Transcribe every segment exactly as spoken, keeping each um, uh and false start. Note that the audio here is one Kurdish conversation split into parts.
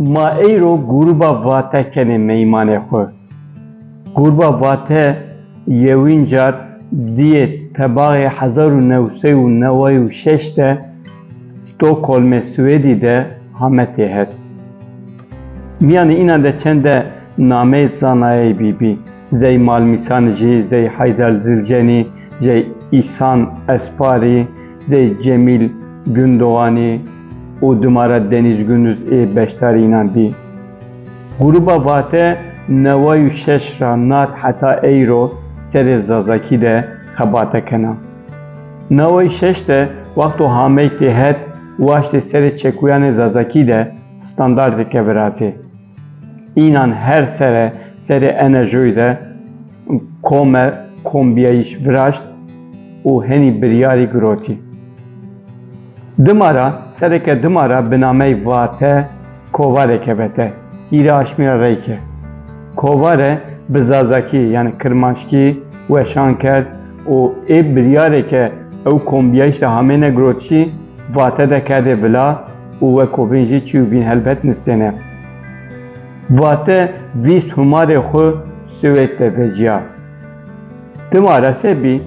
Ma eyro grûba Vate kenê meymanê xwe. Grûba Vate yewîn car diyê tebaxê hezar û new sey û neway û şeş de Stockholmê Swêdî de hame têhet. Miyanê înan de çende nameyê zanayayî bîbî. Zey Malmîsanijî, zey Haydar Zilcenî, zey Îsan Esparî, zey Cemîl Gündoğanî û dimara Deniz Gündüz ê beşdarî înan bî. Grûba Vate neway û şeş ra nat heta eyro serê Zazakî de xebate kena. Neway û şeş de wexto hamey têhet waştê serê çekuyanê Zazakî de standartêke virazê. Înan her sere serê enejoyî de kome kombiyayîş viraşt û henî biryarî girotî. Dimara, sereke dimara bi nameyê Vate kovareke vete, hîrê aşmîra reyke. Kovare bi zazakî, yanî kirmanckî, weşan kerd û ê biryareke ew kombiyayîş de hamêne girotişî, Vate de kerdê vila û weko vîn jî çî û vîn helbet nistêne. Vate vîst humarê xwe Swêd de veciya. Dimara se bî?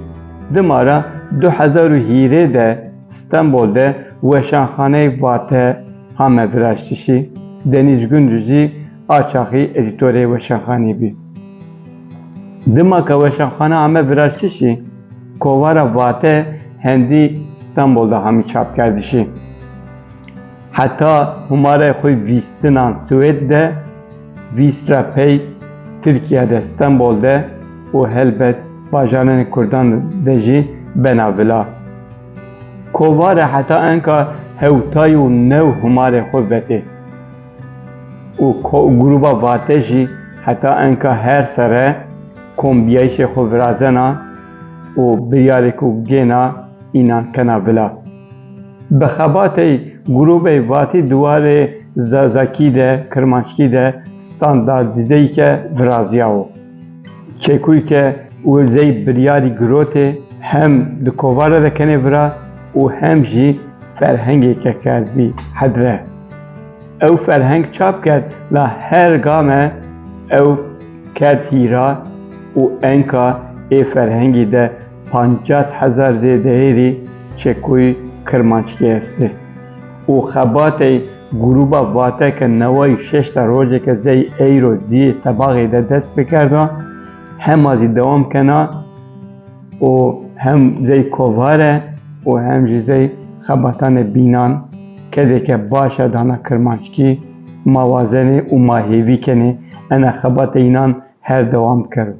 Dimara du hezar û hîrê de Stenbol de weşanxaneyê Vate hame viraştişî, Deniz Gündüz jî a çaxî edîtorê weşanxanê bî. Dima ke weşanxane hame viraştişî, kovara Vate hendî Stenbol de hamî çapkerdişî. Heta humarê xwe vîstinan Swêd de, vîst ra pey Tirkiye de, Stenbol de û helbet bajaranê Kurdan de jî bena vila. Kovare heta enka hewtay û new humarê xwe vetê. Û ko-, grûba Vate jî heta enka her sere kombiyayîşê xwe virazena û biryarê ku gêna înan kena vila. Bi xebatê grûbê Vatî di warê Zazakî de, Kirmanckî de standardîzeyîke viraziyawo. Çekuyke û zey biryarî girotê hem di kovara de kenê vira û hem jî ferhengêke kerdbî hedre. Ew ferheng çap kerd, la her game ew kerd hîra û enka ê ferhengî de pancas hezar zêdehêrî çekuyî kirmanckî estê. Û xebatê grûba Vate ke neway û şeş de rojeke zey eyro diyê tebaxê de dest pê kerda, hema zî dewam kena û hem zey kovare û hem jî zey xebatanê bînan kedêke baş e dana kirmanckî, ma wazenê û ma hêvî kenê ena xebatê înan her dewam bikero.